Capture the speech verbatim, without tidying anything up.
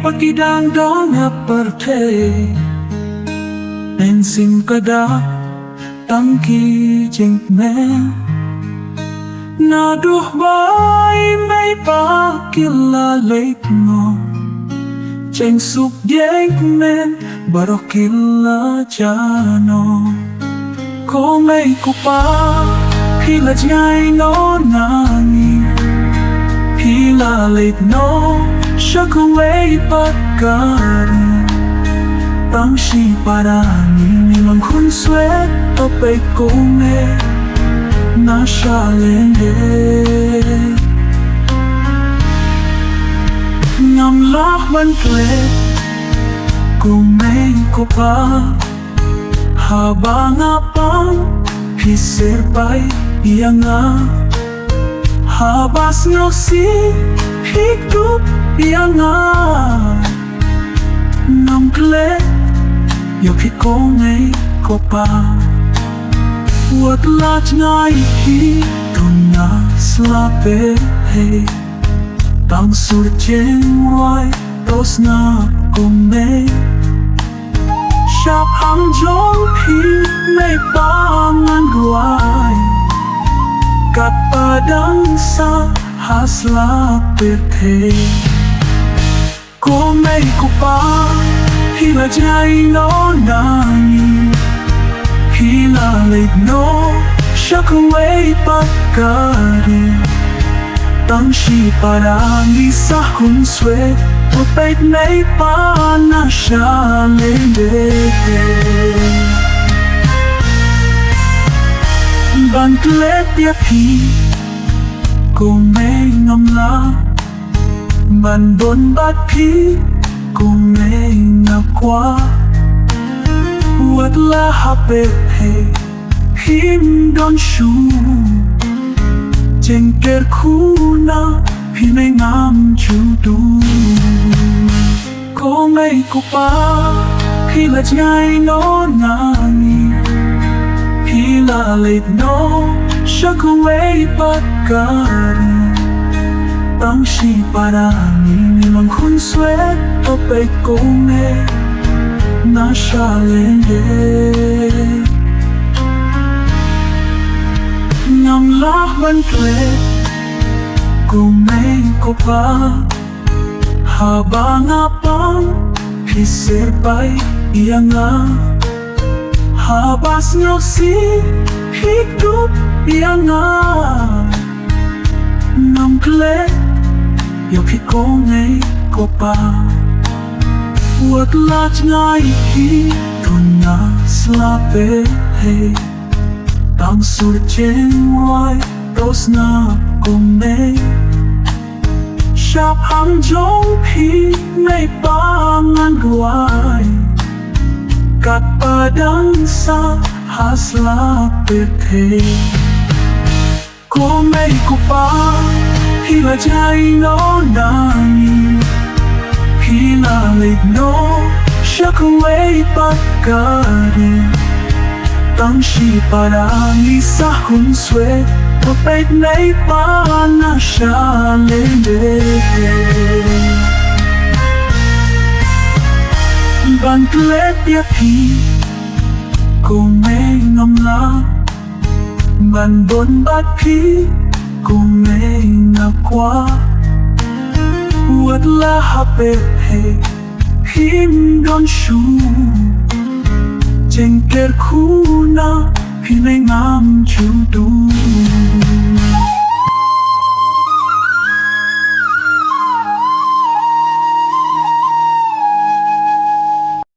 Pat ki dang don ha pyrthei, mynsiem ka dak tang ki jingkmen. Naduh ba i mei i pa ki la leit noh, jingsuk jingkmen baroh ki la jah noh. Ko mei ko pa, phi la jngai noh na ngi, phi la leit noh sha kawei pat ka ri. Tang shi para ngi, ngi long khun swet, to peit ko mei na sha lyndet. Ngam lah ban klet, ko mei ko pa, haba nga pang, phi syrpai ïa nga. Haba sngewsih, phi dup ïa nga. Ngam klet ïa phi ko mei ko pa. Wat la jngai hi, to nga sla pyrthei. Tang sur jingrwai, to sngap ko mei. Shaphang jong phi mei pa ngan duwai, katba dang sah ha sla pyrthei. Ko mei ko pa, phi la jngai noh na ngi, phi la leit noh sha kawei pat ka ri. Tang shi para ngi sah khun swet, to peit mei pa na sha lyndet. Ban klet ïa phi, ko mei, ngam lah ban don bad phi, ko mei, nga kwah. Wat la ha pyrthei phim don shuh, jingkyrkhu na phi mei ngam ju duh. Ko mei ko pa, phi la jngai noh na ngi, phi la leit noh sha kawei pat ka ri. Tang shi para ngi, ngi long khun swet, to peit ko mei na sha lyndet. Ngam lah ban klet, ko mei ko pa, haba nga pang, phi syrpai ïa nga. Haba sngewsih, phi dup ïa nga. Ngam klet ïa phi ko mei ko pa. Wat la jngai hi, to nga sla pyrthei. Tang sur jingrwai, to sngap ko mei. Shaphang jong phi mei pa ngan duwai, katba dang sah ha sla pyrthei. Ko mei ko pa, phi la jngai noh na ngi, phi la leit noh sha kawei pat ka ri. Tang shi para ngi sah khun swet, to peit mei pa na sha lyndet. Ban klet ïa phi, ko mei, ngam lah ban don bad phi, ko mei, nga kwah. Wat la ha pyrthei phim don shuh, jingkyrkhu na phi mei ngam ju duh.